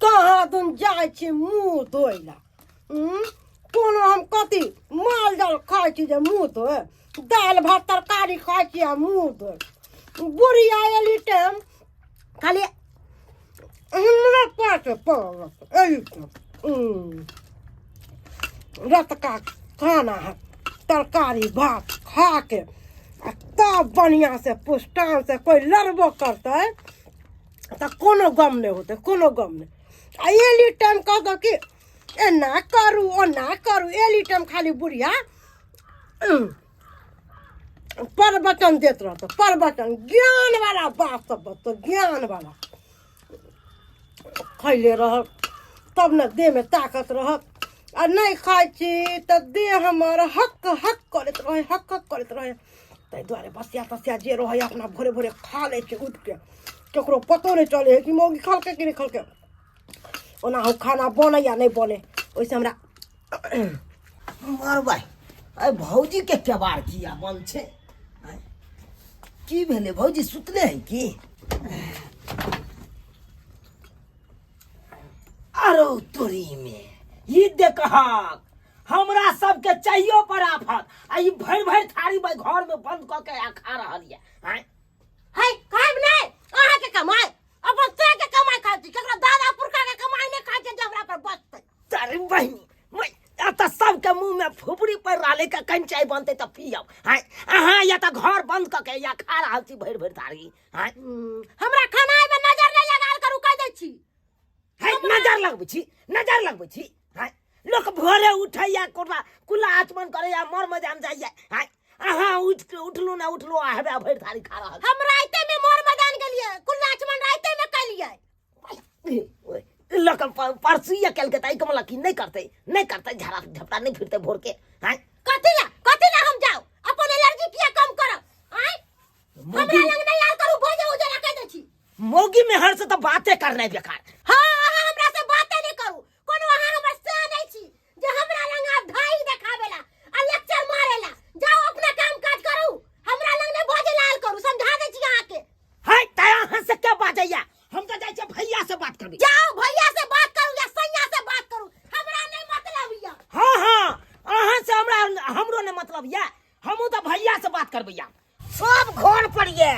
कहाँ दुन जाइ छी मुँह धोइ लए। कोनो हम कथी माल जाल खाइ छी जे मुँह धोए? दालि भात तरकारी खाइ छी आ मुँह धोए। बुढ़िया एली टाइम खाली हमरा पास पड़ल एली टाइम रतका खाना है तरकारी भात खा के आ तब बढ़िआँ से पुष्टान से कोइ लड़बो करतै तऽ कोनो गम नहि होतै, कोनो गम नहि। आ एली टाइम कहतौ कि एना करू ओना करू। एली टाइम खाली बुढ़िया प्रवचन दैत रहतौ, प्रवचन ज्ञान वाला बात सब बतौ, ज्ञान वाला। खैले रहब तब ने देहमे ताकत रहत, आ नहि खाइ छी तऽ देह हमर हक हक करैत रहै, हक हक करैत रहै। ताहि दुआरे बसिया तसिया जे रहै अपना भोरे भोरे खा लै छी उठिके, ककरो पतो नहि चलै है कि मौगी खलकै कि नहि खलकै। ओना हम खाना बनै या नहि बनै ओहिसँ हमरा मरबै। अरे भौजी के केबाड़ किया बंद छै? आँय? की भेलै भौजी, सुतले है की? अरो तोरी में ई देखहक, हमरा सबके चाहियो पर आफत, आ ई भरि भरि थारी भाई घर में बंद कऽ के आ खा रहल ये। आँय? है खाइब नहि, अहाँके कमाइ अपन से के कमाइ खाइ छी, ककरो दादा पुरखा के कमाइ नहि खाइ छी जे हमरा पर बचतै। अरे बहिनी, एतऽ सबके मुँह में फुफरी पड़ि रहलै के कनि चाय बनतै तऽ पियब। आँय, अहाँ या तऽ घर बंद कऽ के या खा रहल छी भरि भरि थारी। आँय? हमरा खेनाइ में नजर नहि लगायल करू, कहि दै छी। है, नजर लगबै छी, नजर लगबै छी। आँय, लोक भोरे उठैया, कोला कुला आचमन करैया, मर मजान जाइया। आँय, अहाँ उठ के उठलू ना उठलू आ हेबे भरि थारी खा रहल। हम राइते में मोर मैदान गेलियै, कुला आचमन राइते में कलियै। लोक परसुइया केलकै तऽ एहिके मतलब की नहि करतै, नहि करतै, झाड़ा झपटा नहि फिरतै भोर के। आँय? कथी ला, कथी ला हम जाउ? अपन एलर्जी किया कम करब? आँय? हमरा लग नहि आयल करू, भोजे उजरा कहि दै छी। मौगी मेहर से तऽ बाते करनाइ बेकार। हाँ, अहाँ हमरा से बाते नहि करू। कोनो अहाँ हमर से नहि छी जे हमरा लग आब ढाई देखाबेला आ लेक्चर मारेला। जाउ अपना काम काज करू, हमरा लग नहि भोजे लाल करू, समझा दै छी अहाँके। है तै अहाँ से के बाजैया? हम तऽ जाइ छियै भैया से बात करबै। जाउ भैया से बात करू या सैया से बात करू, हमरा नहि मतलब यऽ। हाँ हाँ, अहाँ से हमरा हमरो नहि मतलब यऽ, हमहूँ तऽ भैया से बात करबै। या सब घर पर ये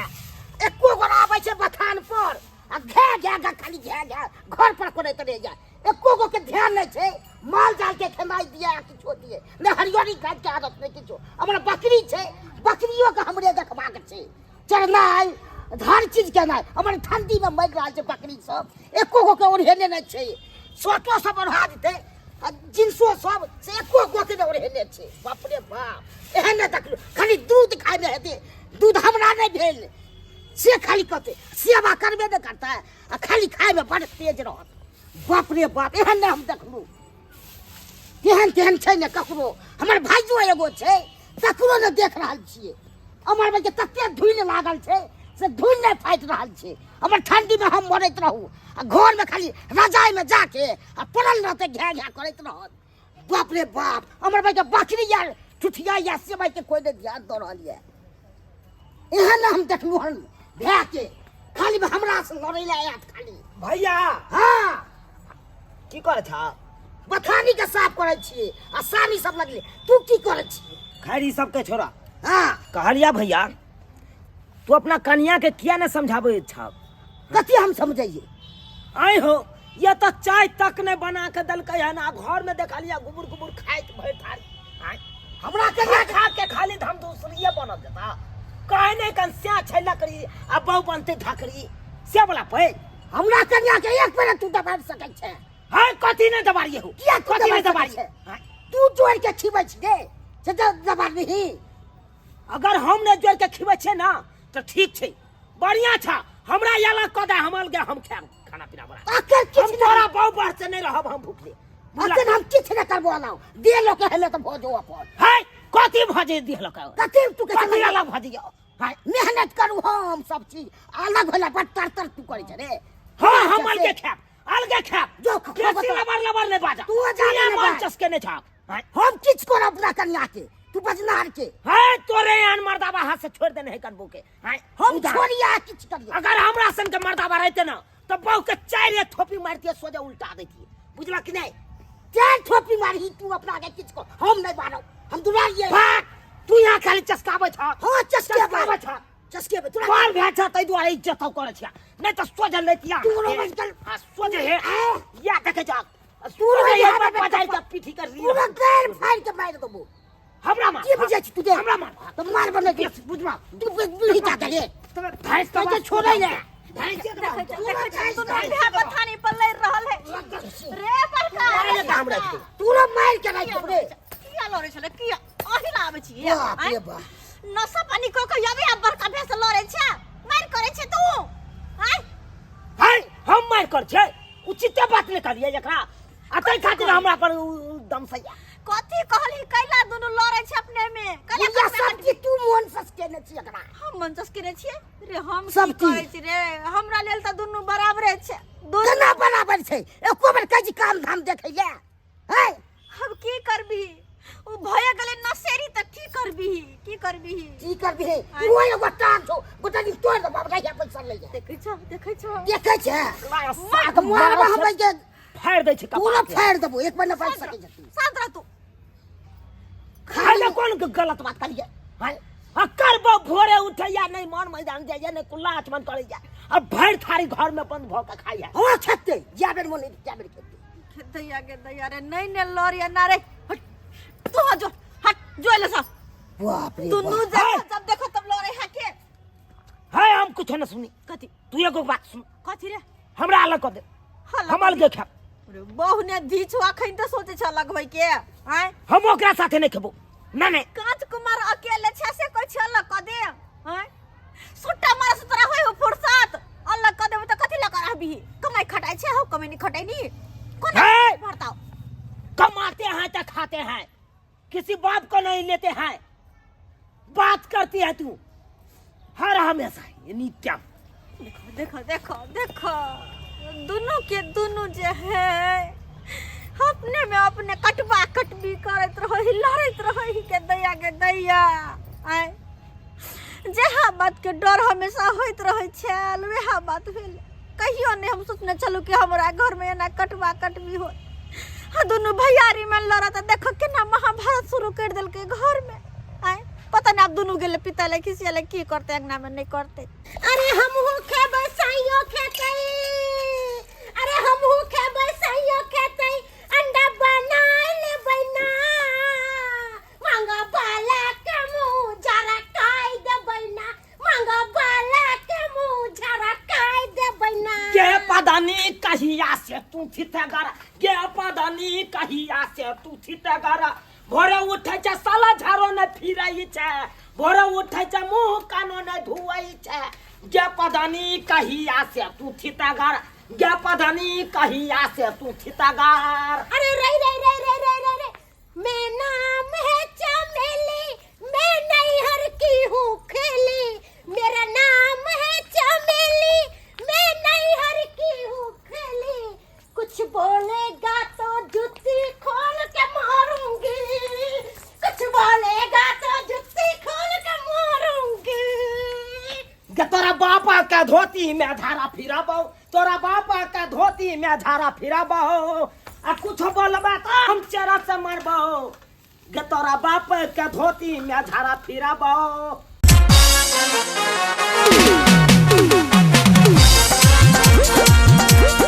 एको गोरा आबै छै बथान पर आ घे घे घे खाली घे घे घर पर करैत रहि जाय, एको गो के ध्यान नहि छै माल जाल के खेनाइ दिए आ किछो दिए नहि, हरियरी खाय के आदत नहि किछो। हमर बकरी छै, बकरियो के हमरे देखबाक छै, चरनाइ हर चीज केनाइ। हमर ठंडी में मरि रहल छै बकरी सब, एको गो के ओढ़ेने नहि छै। स्वेटरो सब ओढ़ा देतै आ जींसो सब से एको गो के नहि ओढ़ेने छै। बाप रे बाप, एहन नहि देखलहुँ। खाली दूध खाइमे हेतै, दूध हमरा नहि भेल से खाली कहतै, सेवा करबे नहि करतै आ खाली खाइमे बड़ तेज रहत। बाप रे बाप, एहन नहि हम देखलहुँ। तेहन तेहन छै ने ककरो। हमर भाइयो एगो छै, तकरो नहि देख रहल छियै। हमर भाइके तते धुनि लागल छै से धुनि नहि फाटि रहल छै। हमर ठंडीमे हम मरैत रहू आ घरमे खाली रजाइमे जाके आ पड़ल रहतै, घे घे करैत रहत। बाप रे बाप, हमर भाइके बकरी यार ठुठिया या से भाइके कोइ नहि ध्यान दऽ रहल यऽ। एहन हम देखलहुँ हन भायके, खाली हमरा से लड़ै लए आयत खाली। भैया। हाँ। की करै छह? बथानी के साफ करै छियै आ सानी सब लगले। तू की करै छियै? खैर ई सबके छोड़ा। हाँ। कहलिया भैया, तू अपना कनिया के किया ने समझाबै छह? कथी हम समझैयै? आइ हो, ये तऽ चाय तक नहि बना के देलकै हन आ घर में देखलिया गुबुर गुबुर खाइत भरि थारी। आँय? हमरा खा कनिया खा के खाली धम दूसरिये बनल जेता। कहे नहि कन स्या छै लकड़ी आ बहु बनतै धकड़ी से वाला पैघ। हमरा कनिया के एक बेर तू दबारि सकै छै? हाँ, कथी नहि दबारिए हो? किया तू कथी नहि दबारि दबारिए? सकै छै? तू जोड़ के खिबै छी गे से दबारबिही? अगर हम नहि जोड़ के खिबै छियै ना तऽ ठीक छै, बढ़िया छा। हमरा अलग कऽ दे, हम अलगे हम खायब खाना पीना बना। अखन किछु हम तोरा बहु बढ़ से नहि रहब हम भूखले। अखन हम किछु नहि करबो, अलाउ दे लोक हेले तऽ भऽ जो अपन। है कथी भऽ जे दिहलक? कथी तू के कथी अलग भऽ जइयो? है मेहनत करू हम सब चीज अलग होला, बड़ तर तर तू करै छै रे। हाँ, हम अलगे खायब, अलगे खायब। जो बेसी लबर लबर नहि बाजा। तू जाने बिना नहि मन बाज। चसके नहि छाप। हम किछु करब अपना कनिया के, तू बजनार के। है तोरे एहन मर्दाबा हाथ से छोड़ देने है कनबो के। हैं हम उधार। छोड़िया किछु करिए। अगर हमरा सन के मर्दाबा रहते ना तो बहु के चारि थोपी मारतिए, सोझे उल्टा देतिए, बुझला कि नहीं? चार थोपी मारही तू अपना के किछु को, हम नहीं मारब, हम दुलारिए। भाग, तू यहाँ खाली चस्काबै छ। हाँ, चस्केबै। चस्काबै छ। चस्केबै तोरा। बाल भए छ ताहि दुआरे इज्जत करै छियै, नहि तऽ सोझे लैतिया। तू रोज कल आ सोझे हे या देखै छ। तू रोज सोझे यहाँ हे पे बजाइ के पीठी कर री। पूरा गार फाड़ के मारि देबो। हमरा मार। की बुझै छी तू दे? हमरा मार। तऽ मार बने बेस बुझबा। तू बुझी जा दे। भैंस के के छोड़ै ने। भैंस के देखै छ, देखै छ, दुनू भाय बथानी पर लड़ि रहल है रे बड़का। मारे तऽ हमरा के। तूरा मारि के राखि देबो रे। किया लड़ै छलै? किया अही ला आबै छियै? बाप रे बाप। नशा पानी कऽ के आबै आ बड़का भाय से लड़ै छै, मारि करै छै तू? आँय है हम मार कर छै, उचिते बात नहि कहलियै एकरा, आ ताहि खातिर हमरा पर दम सैया। कथी कहली? कैला दुनू लड़ै छै अपने में? कैला बुढ़िया कटबे सब कटबे? की तू मोन ससकेने छी एकरा? हम मन चसकेने छियै रे? हम सब की की? करै छी रे? हमरा लेल तऽ दुनू बराबरे छै दुनू। केना बराबर छै? एको बेर कहै छी काम धाम देखै ले है? हम की करबी? उ भए गेलै नशेरी तऽ की करबी, की करबी? की करबी? ओ एगो टांग छौ, गोटा दिन तोड़ देबो, आब रहिया पैसा लै जा। देखै छौ, देखै छौ? देखै छै। साग मारबा हम के फाड़ि दै छै। पूरा फाड़ि देबो, एक बेर नहि बाजि सकै छै तू। शांत रह तू। खाय ले कोन गलत बात करिए हैं? आ करबो भोरे उठैया नहि मन मैदान जाइया, नहि कुल्ला आचमन करैया, आ भरि थारी घर में बंद भऽ के खाइया। हाँ खेतै, जा बेर मोन हेतै, जा बेर खेतै। के दैया के दैया रे, नहीं ने लड़िया ना रे। हट तू, हट जो, हट जो ले सा। बाप रे दुनू बाप। देखो, जब देखो तब लड़े है के। है हम कुछ न सुनी। कथी? तू एगो बात सुन। कथी रे? हमरा अलग कऽ दे। हल्ला हम अलगे खायब। अरे बहु ने धी छौ अखन तऽ सोचे छ लगबै के। आँय हम ओकरा साथे नहि खेबो। नहि नहि। कांच कुमार अकेले छै से कोई छै अलग कऽ दे? आँय सुट्टा मारे से तोरा होय हो फुर्सत? अलग कऽ देबै तऽ कथी लऽ कऽ रहबिही? कमाई खटाइ छै हौ, कमाई नहीं खटाइ नी कोना हे! भरताओ। कमाते हैं तो खाते हैं, किसी बाप को नहीं लेते हैं। बात करती है तू हर हमेशा एनी टाइम। देखो देखो देखो देखो, दुनू के दुनू जे है अपने में अपने कटबा कटबी करैत रही, लड़ैत रही के दैया के दैया। आय जेहा बात के डर हमेशा होइत रहै छल वएह बात भेल। कहियो नहि हम सोचने छलहुँ कि हमरा घर में एना कटबा कटबी हो। आ दुनू भैयारी में लड़त, देखो केना महाभारत शुरू कर देलकै घर में। आय पता नहीं आब दुनू गेलै पिता ले खिसिया की करतै अंगना में नहीं करतै। अरे हमहू खेबै साइयो खेतै, अरे हमहू खेबै साइयो खेतै, अंडा बना लेबै ना, मांगा बाला के मुंह जरा काई देबै ना, मांगा बाला के मुंह जरा काई देबै ना। के पदनी कहिया से तू थितगर, के पदनी कहिया से तू थितगर, भोरे उठै छै साला झाड़ो ने फिरै छै, भोरे उठै छै मुंह कानो ने धुआई छै, गे पदनी कहिया से तू थितगर, गे पदनी कहिया से तू थितगर। अरे रे रे रे रे रे रे रे, मैं नाम है चमेली, मैं नैहर की हूँ खेली, मेरा नाम है चमेली, मैं नैहर की हूँ खेली, कुछ बोलेगा तो जुत्ती खोल के मारूंगी, कुछ बोलेगा तो जुत्ती खोल के मारूंगी। गे तोरा बापा का धोती में धारा फिराबो, तोरा बापा का धोती में धारा फिराबो, आ कुछ बोलबा तो हम चेहरा से मारबो, गे तोरा बाप के धोती में धारा फिराबो।